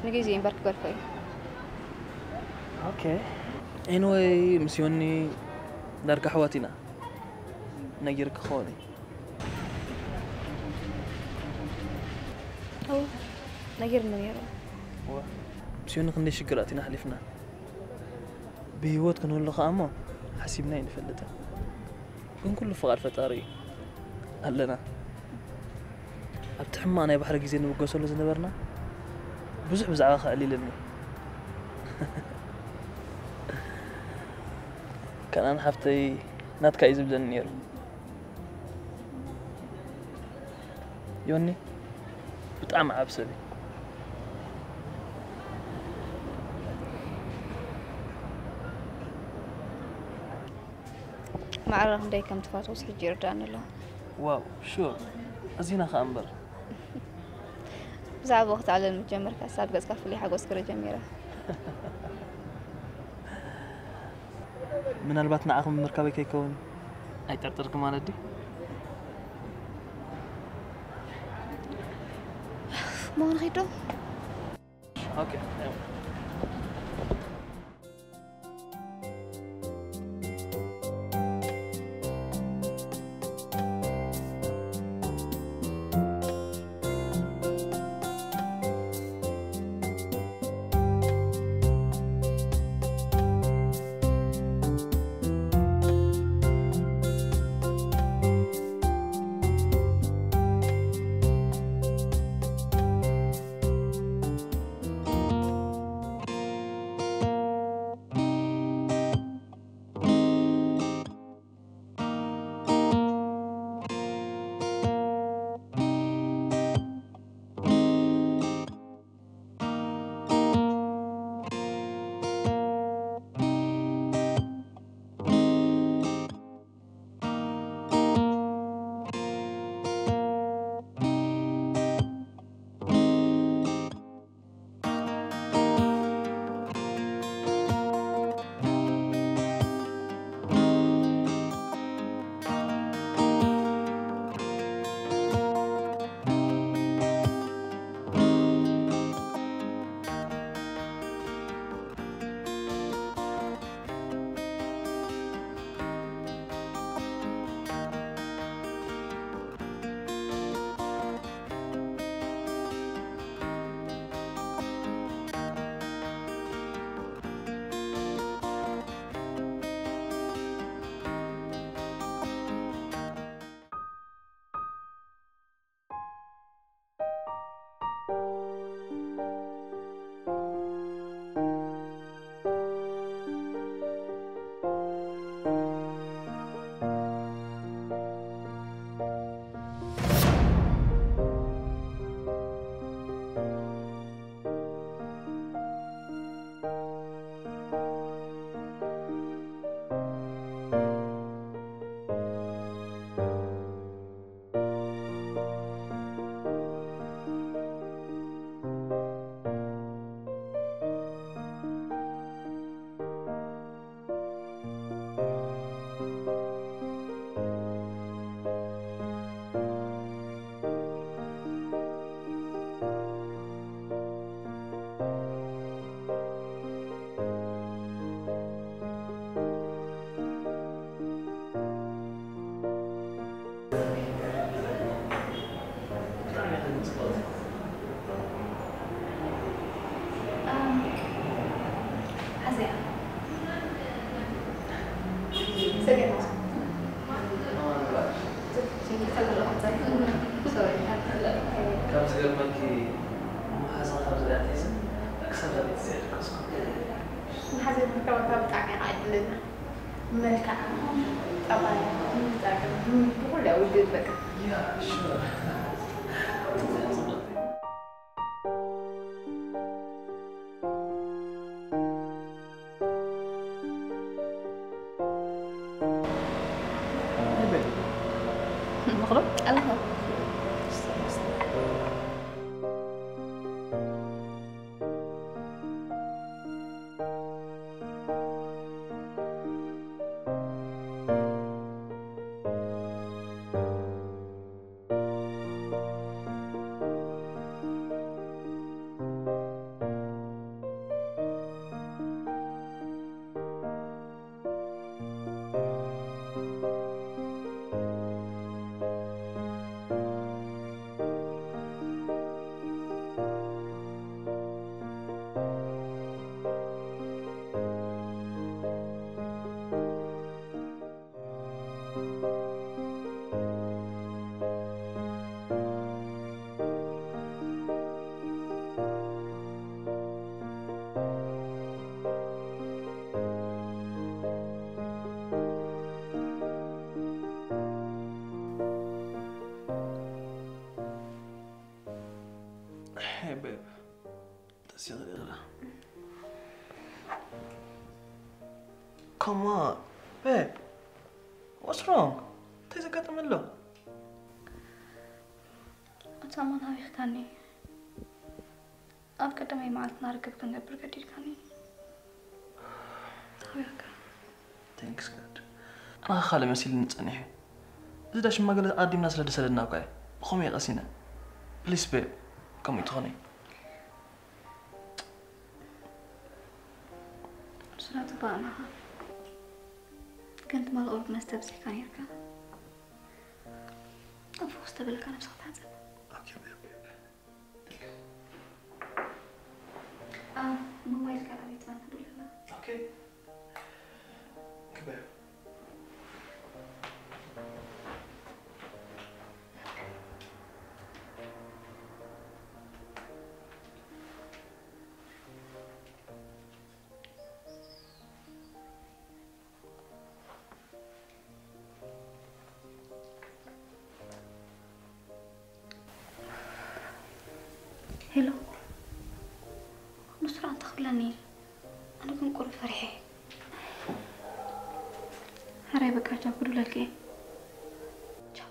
ንግዜኡ እምበር ክገድፎ እዩ። ኦኬ። ኤኒወይ፣ ምስ ዮኒ ዳርጋ ኣሕዋት ኢና። ነጊርኪ ክኸውን እዩ። እወ፣ ነጊርኒ ነይሩ። እወ፣ ምስ ዮኒ ክንደይ ሽግራት ኢና ኣሕሊፍና። ብህይወት ክንህሉ ከኣ እሞ ሓሲብና ኣይንፈልጥን። ግን ኩሉ ፍቓድ ፈጣሪ እዩ። ኣለና። ኣብቲ ሕማቕ ናይ ባሕሪ ግዜ ንብገሰሉ ዝነበርና፣ ብዙሕ ብዛዕባኻ ኣዕሊልኒ። ከነኣን ሓፍተይ ናትካ እዩ ዝብለኒ ነይሩ። ዮኒ ብጣዕሚ ዓቢ ሰብ እዩ። ማዕረ ክንደይ ከም ትፈትዎስ ሕጂ ይርዳእኒ ኣሎ። ዋው፣ ሹር። ኣዚና ኸኣ እምበር። ብዛዕባኡ ክትዕልል ምስ ጀመርካስ ኣብ ገጽካ ፍሉይ ሓጎስ ክርኢ ጀሚረ። ምናልባት ንዓኺ ምምርካበይ ከይከውን። ኣይጠርጠርክ ማለት ድዩ? መሆን ኺዶ ኦኬ። ካብ ዝገርመኪ መሓዛ ካብ ዝሪኣ ኣትሒዘ ክሳብ ዛሬ ዘይደቀስኩ። ንሓዘን ምርካባ ካብ ብጣዕሚ ከዓ ዕድለኛ። መልክዓ፣ ጠባያ፣ ምጣቅም፣ ብኩሉ ውድድ በቃ። ያ ሹር። መኽሎ ኣለኹ። Hey, babe. That's the other. Come on, babe. What's wrong? እንታይ ዘጋጠመ ኣሎ? ኣታ ማን ሃቢኽካኒ? ኣብ ቀዳማይ መዓልትና ርክብ ክንገብር ገዲድካኒ። ሃቢኽካ። Thanks God. ንኻ ካልእ መሲልኒ ጸኒሑ። እዚ ዳሽማ ገለ ኣዲምና ስለ ዝሰደድና እኳ እየ ብኸምኡ እየ ቀሲነ። ፕሊስ ቤብ፣ ከምኡ ይትኾነይ። ንሱ ና ጽቡቕ ኣለኻ። ግን ትማሊ ቁሩብ መስተ ኣብዚሕካ ነይርካ። ጠንፉ ክስ ተበልካ ነብስኻ ተሓጸብ። ኦኬ፣ ቤብ፣ ቤብ። ሞባይልካ ኣበይ ትኾን? ክድውለላ። ኦኬ። ክበዩ። ሄሎ፣ ንሱ ደኣ እንታይ ክብለኒ? ኣነ ግን ቁሩብ ፈሪሐ። ሕራይ በቃ ቻው፣ ክድውለልኪ እየ። ቻው።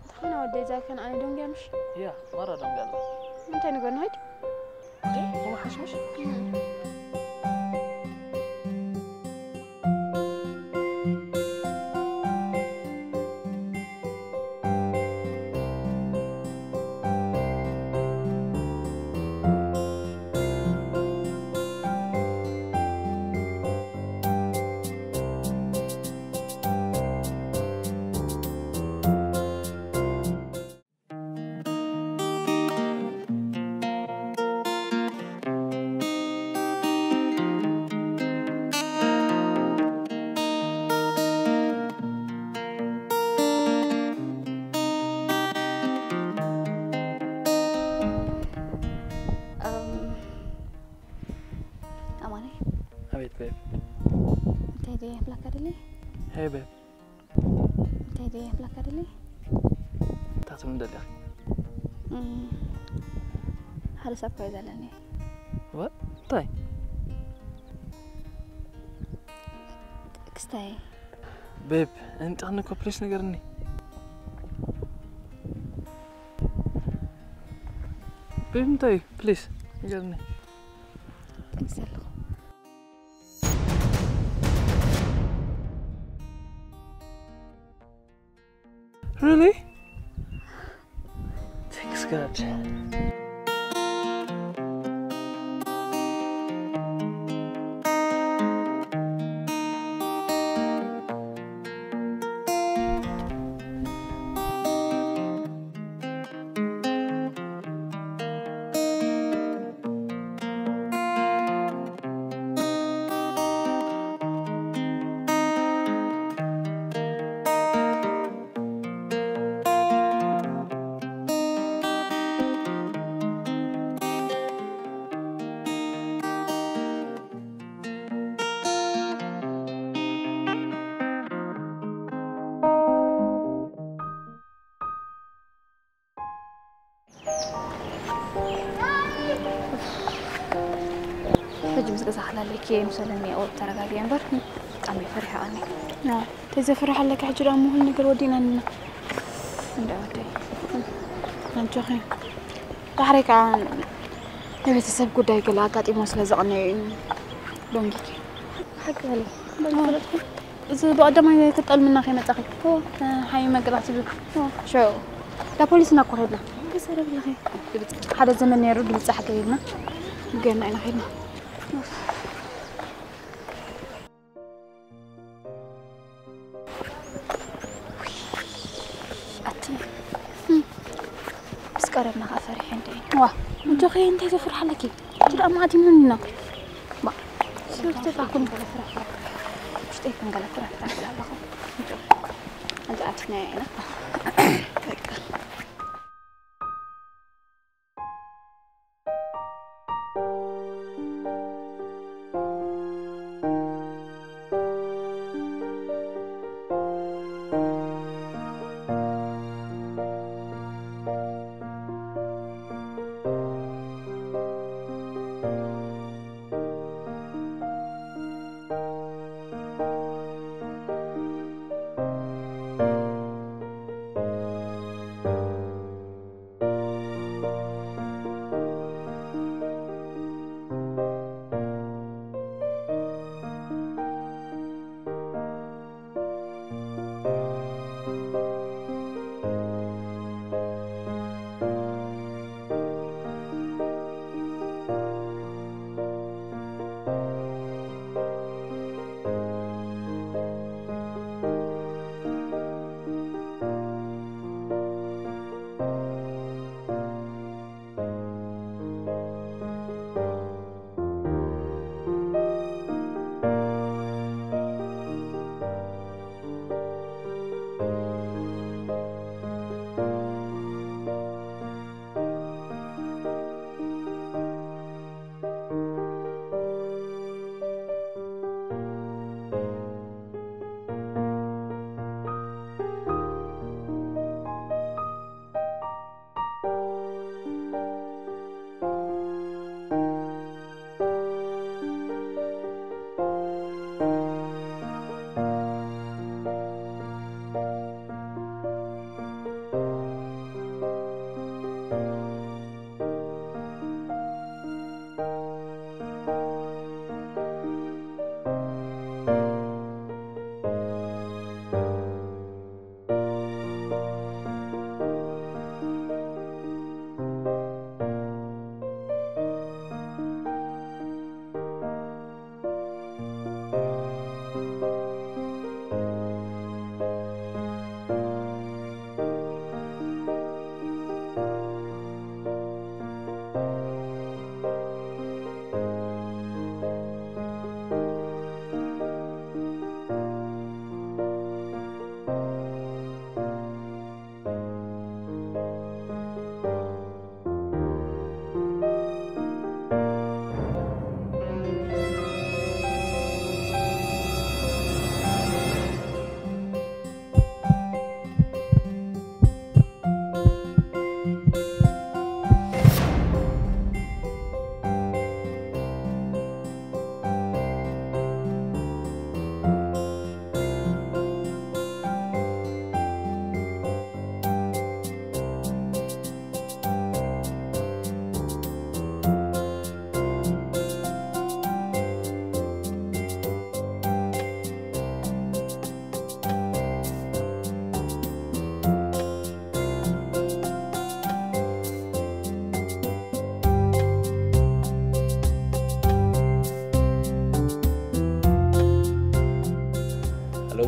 እንተኾነ ወደይ ዛከን ኣነ ደንጊያ ምሽ? እያ፣ ማራ ደንጊያ ኣላ። እንታይ ንገር ንኸይድ? እንዴ፣ እሞ ሓሽሽ? ኣማኒ። ኣቤት ቤብ። እንታይ ደይ ብላካ ደሊ? ሄይ ቤብ። እንታይ ደይ ብላካ ደሊ? እንታይ ትብል ደሊኻ? እም፣ ሓደ ሰብ ኮይ ዘለኒ። ወ እንታይ? ክስታይ። ቤብ፣ እንጥቕኒ እኮ ፕሊስ ንገርኒ። ቤብ እንታይ እዩ? ፕሊስ ንገርኒ። ጠንስ ኣለኹ። Really? Thanks Good. ሕጂ ምስ ገዛ ክላለኪ ምስ በለኒ እየ ተረጋጊዐ እምበር ብጣዕሚ ፈሪሐ ኣነ። ተዘፍርሕ ኣለካ ሕጂ ደኣ እሞ ኩሉ ነገር ወዲእና እንና። እንዳ ወደይ ኣጆኺ። ዳሕረይ ከዓ ናይ ቤተሰብ ጉዳይ ገለ ኣጋጢሞ ስለ ዝቐነየ እዩ ደንጊኪ። ሓቂ በሊ። በሊ ፈለጥኩ። እዚ ብቐዳማይ ክትጠልምና ከይመጻኺ። ሓይ መግላት ትብል። ሽዑ ዳ ፖሊስ እና እኮ ኸድና። ተሰረብለኺ። ሓደ ዘመን ነይሩ ድብጻሕ ገይርና። ገና ኢና ኸድና። ኣቲ ምስ ቀረብና ኸዓ ፈሪሐ እንደ ዋ እንጆኸ እንታይ ዘፍርሓለኪ እቲ ደኣ ማዕት ይምንና ባ ሽፍተ ጣኩም ገለ ፍራሕ ፍራሕ ሽተይ ከም ገለ ፍራሕ ፍራሕ ኣለኹ እንጆ ኣንቲ ኣቲና ኢና በቃ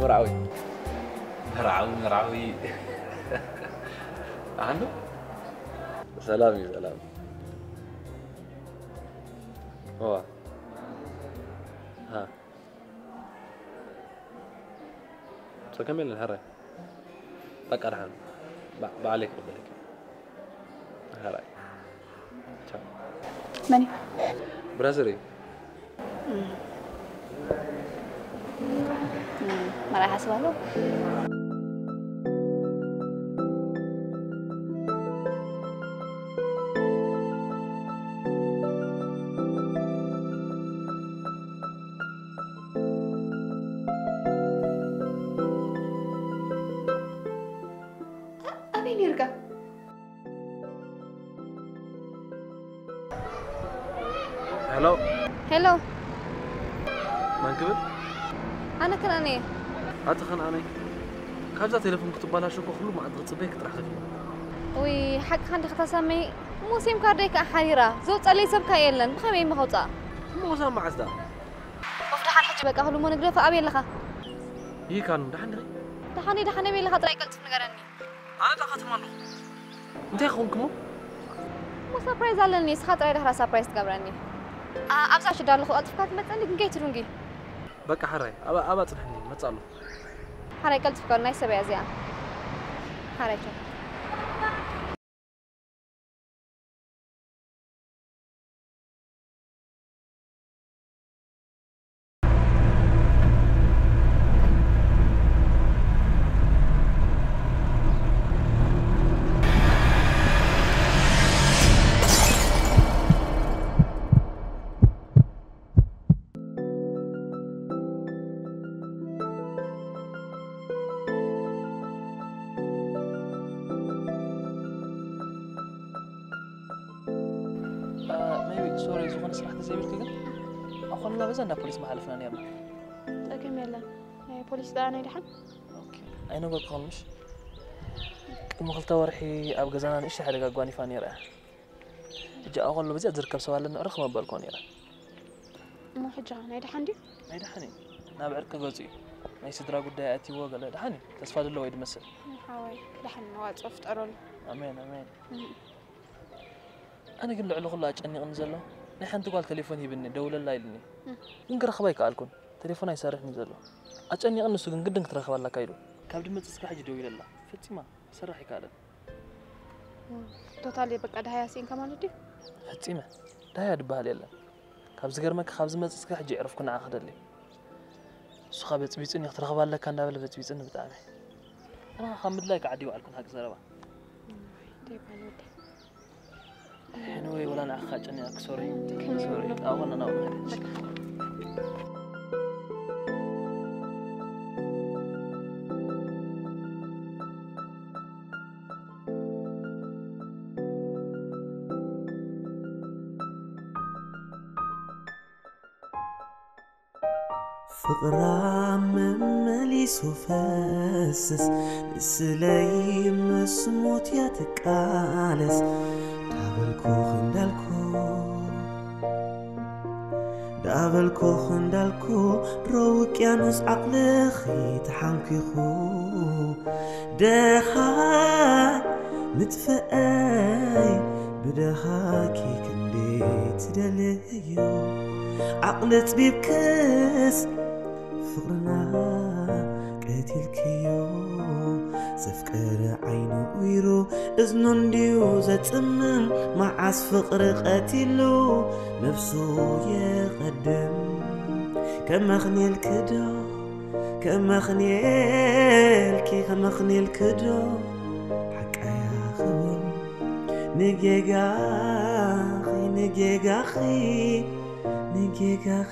መርዓዊ። መርዓዊ፣ መርዓዊ። ኣሉ? ሰላም እዩ፣ ሰላም። እዋ። ሃ። ጸገም የለን፣ ሕራይ። በቃ፣ ደሓን። በ-፣ በዓለይ ክቕበለኪ። ሕራይ። ቻው። መን እዩ? ብራዘር እዩ። እም። እም፣ መርዓ ሓስብ ኣሎ? ኣበይ ነይርካ? ሄሎ። ሄሎ። መን ክብል? ኣነ ከነኣን እየ። ኣቲ ከነኣነይ፣ ካብዛ ቴሌፎን ክትበላሾ እኮ ኩሉ መዓልቲ ክጽበየኪ ጥራሕ ከፊለ። ውይ፣ ሓቅኻ እንዲኻ ሳመይ። እሞ ሲም ካርደይ ከኣ ሓዲራ። ዘውጸለይ ሰብ ከኣ የለን። ብኸመይ እሞ ከውጽኣ? እሞ ክሳብ መዓስ ደኣ? ኦፍ፣ ደሓን ሕጂ በቃ፣ ኩሉ እሞ ንግደፎ። ኣበይ ኣለኻ? ይካኑ፣ ደሓን ዲኺ? ደሓን እየ፣ ደሓን እየ። ኣበይ ኣለኻ ጥራይ ቀልጥፍ ንገረኒ። ኣነ ደኣ ከተማ ኣለኹ። እንታይ ክኾንኩ እሞ? እሞ ሳፕራይዝ ኣለኒ፣ ንስኻ ጥራይ ድሕራ ሳፕራይዝ ትገብረኒ። ኣ-፣ ኣብዛ ሽዳ ኣለኹ፣ ቀልጥፍካ ትመጸኒ፣ ግን ከይትዱንጊ። በቃ ሕራይ፣ ኣብ-፣ ኣብኣ ጽንሕኒ፣ መጽእ ኣለኹ። ሓራይ ቀልጥፍ፣ ጓል ናይ ሰበያ እዚኣ። ሓራይ ቻው። ሜቢ ሶሪ፣ ዝኾነ ስራሕ ተዘይብልኪ ግን ኣኾልና በዛ እንዳ ፖሊስ መሓለፍና ነርና። ጸገም የለን። ናይ ፖሊስ ደኣ ናይ ደሓን? ኦኬ። ኣይነገርኩኽን ምሽ? ቅድሚ ክልተ ወርሒ ኣብ ገዛና ንእሽተይ ሓደጋ ኣጓኒፋ ነይራ እያ። ሕጂ ኣኾሎ በዚኣ ዝርከብ ሰብ ኣለኒ፣ ዕርኽ መበልኮ ነይረ። እሞ ሕጂ ኸ ናይ ደሓን ድዩ? ናይ ደሓን እዩ። ናብ ዕርቂ ገጹ እዩ። ናይ ስድራ ጉዳይ ኣትይዎ ገለ ደሓን እዩ። ተስፋ ዘለዎ እዩ ዝመስል። ሓወይ፣ ደሓን መዋጽኦ ፍጠረሉ። ኣሜን፣ ኣሜን። እም። ኣነ ግን ልዕሊ ኩሉ ኣጨኒቕኒ ዘሎ፣ ናይ ሓንቲ ጓል ቴሌፎን ሂብኒ፣ ደውለላ ኢሉኒ። እም። ግን ክረኽባ ኣይከኣልኩን። ቴሌፎን ኣይሰርሕን እዩ ዘሎ። ኣጨኒቕኒ፣ ንሱ ግን ግድን ክትረኽባ ኣለካ ኢሉ። ካብ ድመጽ እስከ ሕጂ ደዊለላ። ፈጺማ ክሰርሕ ኣይከኣለን። ቶታሊ በቃ ደሃያ ስኢንካ ማለት ድዩ? ፈጺመ። ደሃያ ድበሃል የለን። ካብ ዝገርመካ፣ ካብ ዝመጽእ እስከ ሕጂ የዕረፍኩ ንዓኻ ክደሊ። ንሱ ኸኣ በጽቢጹኒ፣ ክትረኽባ ኣለካ እንዳበለ በጽቢጹኒ ብጣዕሚ። ኣነ ኸኣ ካብ ምድላይ ክዓዲ ይውዓልኩ ንሓቂ ዘረባ። እንታይ ይበሃል ወዲ? ኤኒወይ፣ ወላ ንዓኻ ጨኒቐክ፣ ሶሪ። ሶሪ። ኣብኡ ንናብኡ ንኸይድ። ፍቕራ መመሊሱ ፈስስ፣ ንስለይ ምስ ሞት እያ ትቃለስ። ዳበልኩ እንዳልኩ፣ ዳበልኩ እንዳልኩ፣ ድሮ ውቅያኖስ ዓቕልኺ ተሓንኪኹ። ደሃይ ምጥፍአይ፣ ብደሃኪ ክንደይ ትደልዮ። ዓቕሊ ጽቢብክስ ፍቕርና ቀቲልክዮ። ዘፍቀረ ዓይኑ ቁይሩ፣ እዝኑ እንድዩ ዘጽምም፣ መዓስ ፍቕሪ ቀቲሉ፣ ነፍሱ የቐድም። ከመኽንየልኪ ዶ፣ ከመኽንየልኪ፣ ከመኽንየልኪ ዶ፣ ሓቀያ ክብል፣ ንጌጋኺ፣ ንጌጋኺ፣ ንጌጋኺ፣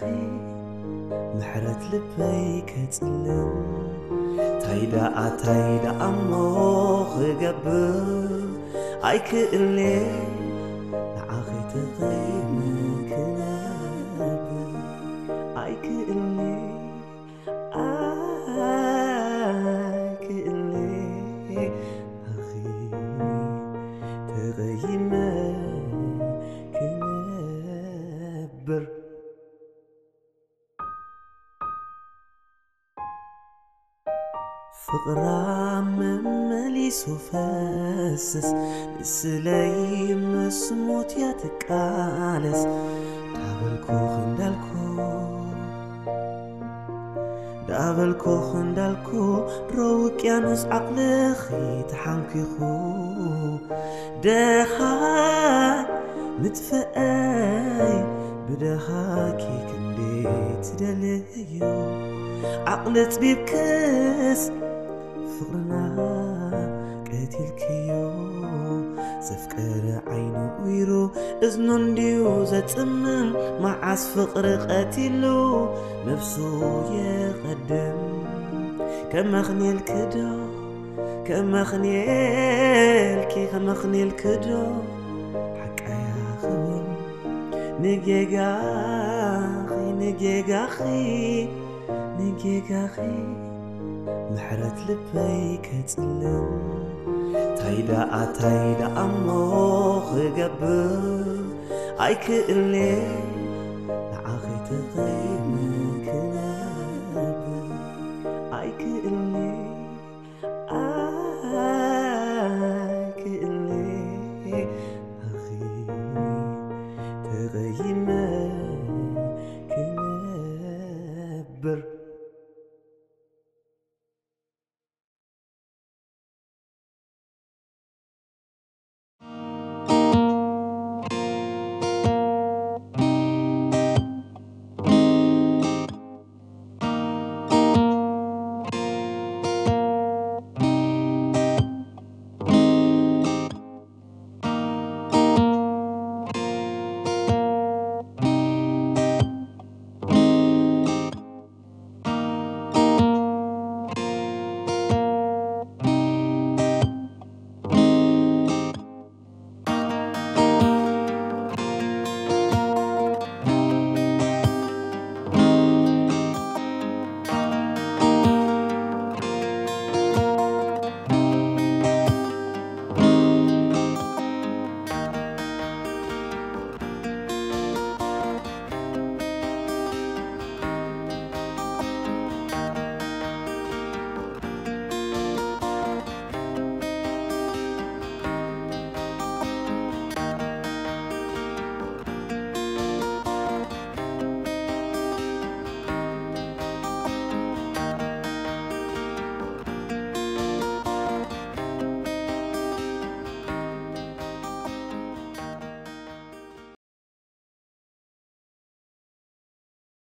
ምሕረት ልበይ ከጽልም። ታይ ደኣ፣ ታይ ደኣ እሞ ክገብር፣ ኣይክእልን'የ ንዓኺ ተቐይመ ክነብር። ኣይክእልን'የ፣ ኣይክእልን'የ ንዓኺ ተቐይመ ክነብር። ፍቕራ መመሊሱ ፈስስ፣ ንስለይ ምስ ሞት እያ ትቃለስ። ዳበልኩ እንዳልኩ፣ ዳበልኩ እንዳልኩ፣ ድሮ ውቅያኖስ ዓቕልኺ ተሓንኪኹ። ደኻ ምጥፍአይ ብደኻኪ ክንደይ ትደልዮ። ዓቕሊ ጽቢብክስ ፍቕርና ቀቲልክዮ። ዘፍቀረ ዓይኑ ቁይሩ፣ እዝኑ እንድዩ ዘጽምም፣ መዓስ ፍቕሪ ቀቲሉ ነፍሱ የቐድም። ከመኽንየልኪ ዶ፣ ከመኽንየልኪ፣ ከመኽንየልኪ ዶ ሓቀያ ክብል? ንጌጋኺ፣ ንጌጋኺ፣ ንጌጋኺ ምሕረት ልበይ ከጽልም። ታይ ደኣ፣ ታይ ደኣ እሞ ክገብር? ኣይክእልኔ ንዓኺ ተቐይመ ክነብር። ኣይክእልኔ፣ ኣይክእልኔ ንዓኺ ተቐይመ ክነብር።